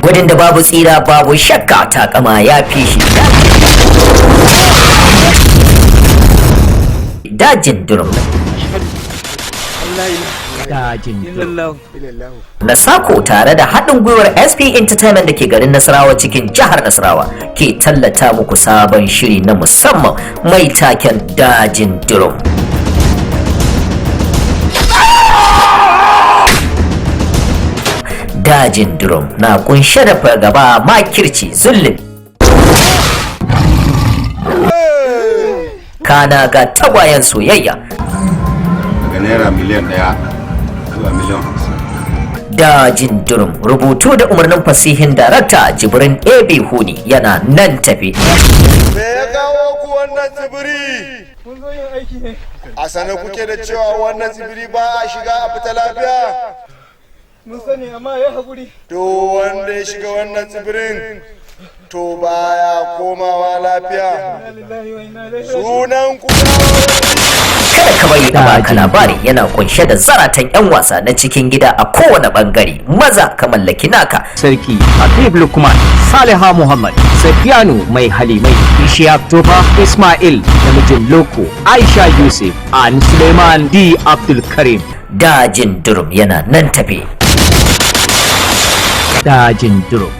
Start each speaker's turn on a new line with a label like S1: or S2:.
S1: Gudun da babu tsira, babu shakka takama ya fi shi. Dajin Durum.
S2: Dajin Durum.
S1: Na sako tare da haɗin gwiwar SP Entertainment da ke garin Nasarawa cikin jihar Nasarawa ke tallata muku sabon shiri na musamman mai taken Dajin Durum. Dajin Durum na kunshe da fargaba, makirci, zulumi, kana ga tagwayen soyayya.
S3: Daga naira miliyan 1 zuwa miliyan 50.
S1: Dajin Durum, rubutu da umarnin fasihin darakta Jibrin AB Huni, yana nan tafi.
S4: Me ya kawo ku wannan tsibiri?
S5: Mun zo yin aiki ne.
S4: A sane kuke da cewa wannan tsibiri ba a shiga a fita lafiya?
S5: Mun sani, amma ya haƙuri.
S4: To, wanda ya shiga wannan tsibirin to baya komawa lafiya.
S5: Inna lillahi wa inna ilaihi raji'un.
S4: Sunan ku?
S1: Kada ka bari a baka labari, yana kunshe da zaratan 'yan wasa na cikin gida a kowane bangare. Maza ka mallaki naka.
S2: Sarki Habib Lukman, Saliha Muhammad, Safiyanu Mai Halimai, Ishiyak Tofa, Ismail Namijin Loko, Aisha Yusuf, and Suleiman D. Abdul Karim.
S1: Dajin Durum yana nan tafi.
S2: Dajin Durum.